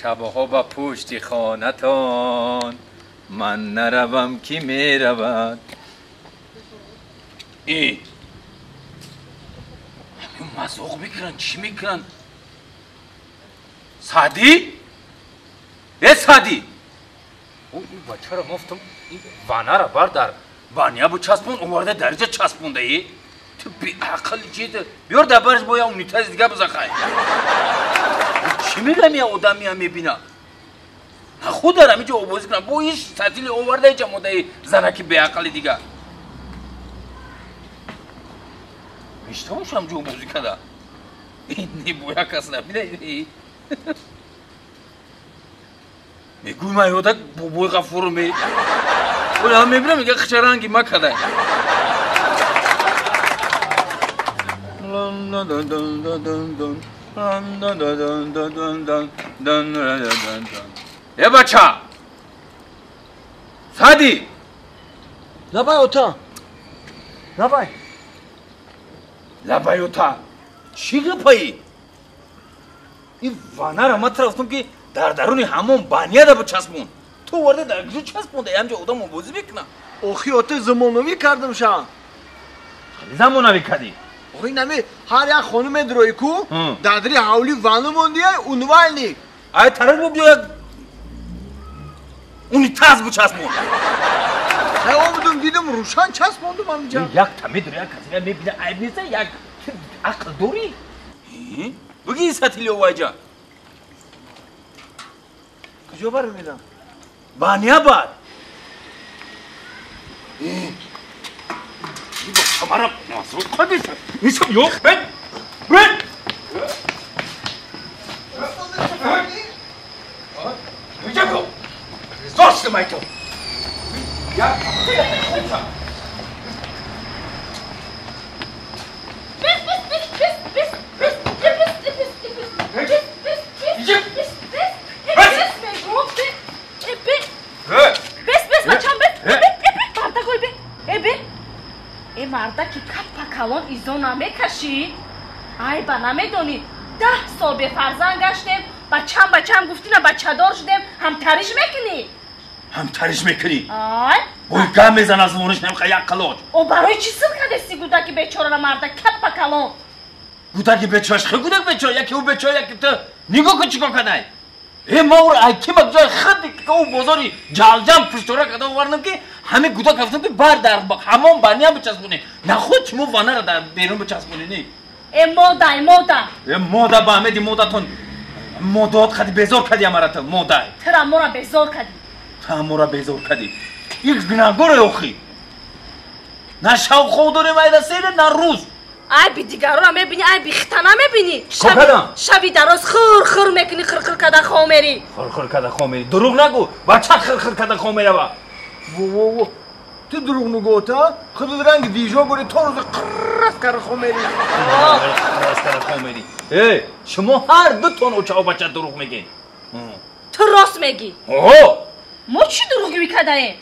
Шабҳо ба пушти хонатон ман наравам, ки меравад. Э, ҳамин мазоқ мекунанд, чӣ мекунанд? Саъдӣ? Э, Саъдӣ! Ин бачаро гуфтам, ин ванара бар дар баня бучаспон, оварда дарҷа часпонда. Е, ту беақл чида? Биёр дар барш бо я унитази дига бизахай. Чӣ мегӯям, я одамия мебина? Худ дар ҳамин ҷо обозӣ кунам. Бо иш сатили оварда иҷа модаи занаки беақли дига. Мештавошам ҷо обозӣ када. Не боя кас набина. Мегӯй ман ёдак бобои Ғафуру ме. Ола мебинам, мега хчаранги ма када. Э, бача! Саъдӣ! Лабай, ота. Лабай. Лабай, ота. Чӣ гапаи? Ин ванара ман тара гуфтам, ки дар даруни ҳамон баняда бичаспон. Ту оварда дар куҷо часпонда? Ҳамҷо одам обозӣ мекуна. Охи, ота, замонавӣ кардам ша. Замонавӣ кардӣ? Охи, нами ҳар як хонуме дрои ку, дар дари ҳавли ванна мондия, умывальник. Ай тарак бо биё як унитаз бичаспон. Ай омадум, дидам, рӯшан часпондум ҳаминҷа. Як тамидр як касира мебина, айб неста, як ақл дорӣ? Буги сатили овайҷа. Куҷо барам ина? Баня бар. Бача мара қадиса. Нисо ёқ, бен. Бен. Иҷако. Зошты майту. Я Э, мардаки каппа калон, изо намекашӣ? Айба намедонӣ, 10 сол бефарзанд гаштем, бачам бачам гуфтина, бачадор шудем, ҳамтариш мекунӣ. Ҳамтариш мекунӣ? Ай. Бой гам мезан аз лониш намха як қалоч. О, барои чӣ сил кадести гудаки бечорара, марда каппа калон? Гудаки бечораш, хе гудак бечора, яки ӯ бечора, яки ту. Нигоҳ кун, чӣ кор кадай. Э, ма ӯро ай ки ҷои худ ӯ бозори ҷалҷам пуштора када овардам, ки ҳамин гудак рафтам, ки бар дар ҳамон баня бичаспонӣ. Нахуд шумо ванара дар берун бичаспонӣ, не? Э, модай, мода. Э, мода ба ҳамеди модатон модоат кади, безор кади амарата модай. Тра мора безор кади. Та мора безор кади. Ик гунаҳгоре охи. На шав хоб дорем айда сере, на рӯз. Айби дигарона мебинӣ, айби хита намебинӣ. Кокадам? Шаби дароз хир хир мекунӣ, хир хир када хоб мерӣ. Хир хир када хоб мерӣ. Дурӯғ нагӯ. Бача хир хир када хоб мерава. Во, во, во. Ту дурӯғ нагӯ, ота. Худат ранги дижо гори, то рӯзи қиррас кара хоб мерӣ. Қиррас кара хоб мерӣ. Э, шумо ҳар дутон очаву бача дурӯғ мегӯед. Ту рост мегӣ. О! Мо чӣ дурӯғ мекадаем?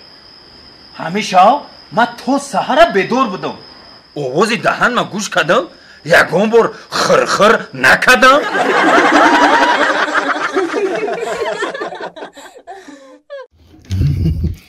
Ҳамеша ман то саҳара бедор будам. Овози даҳан ма гӯш кардам, ягон бор хирхир накардам.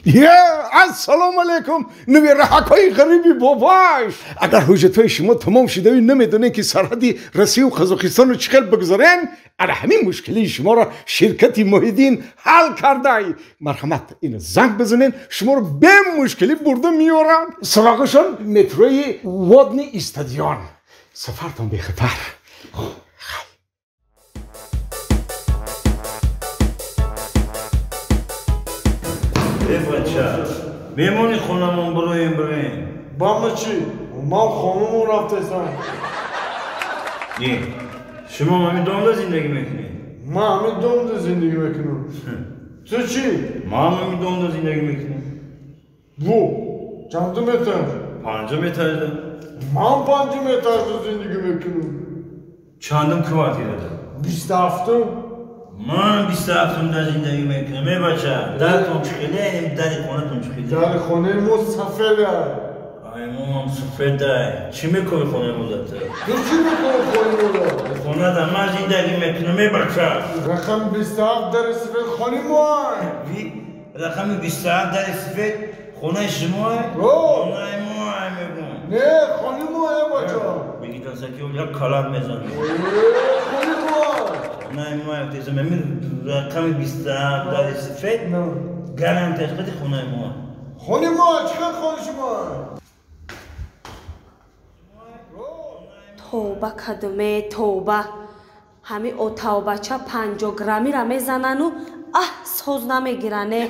Я, ассалому алайкум, набираҳакҳои ғариби бобош. Агар ҳуҷҷатҳои шумо тамом шудави, намедонед, ки сарҳади Россию Қазоқистону чӣ хел бигузорен, ана ҳамин мушкилии шуморо ширкати Муҳиддин ҳал кардай. Марҳамат, ина занг бизанен, шуморо бемушкилӣ бурда меорам. Суроғашон метрои Водный стадион. Сафартон бехатар. Э, бача, мемони хонамон, бироем, бироем. Бама чӣ? Ман хонумон рафтесам. Не, шумо ҳамин домда зиндагӣ мекунед? Ман ҳамин домда зиндагӣ мекунам. Ту чӣ? Ман ҳамин домда зиндагӣ мекунам. Бу чандум этаж? Панҷум этажда. Ман панҷум этажда зиндагӣ мекунам. Чандум квартирада? 27-ум. Ман 27-умда зиндагӣ мекунам. Э, бача, дартон чӣ хеле, дари хонатон чӣ хеле? Дари хонаи мо сафеда. Хонаи мо ҳам сафедай. Чӣ мекунӣ хонаи мо да ту? Ту чӣ мекунӣ хонаи мо да? Хона да ман зиндагӣ мекунам, э бача. Рақами 27 дари сафед хонаи мо. Рақами 27 дари сафед хонаи шумо? Хонаи мо мегӯм. Не, хонаи мо э бача. Бигӣ дасаки як калат мезанам. Хонаи мо. Хонаи мо рақами 27 дари сафед гарантияш қади хонаи мо. Хонаи мо чӣ хел хонаи шумо? Тавба кадме, тавба. Ҳами отавбача 50 граммира мезанану аҳ соз намегиране.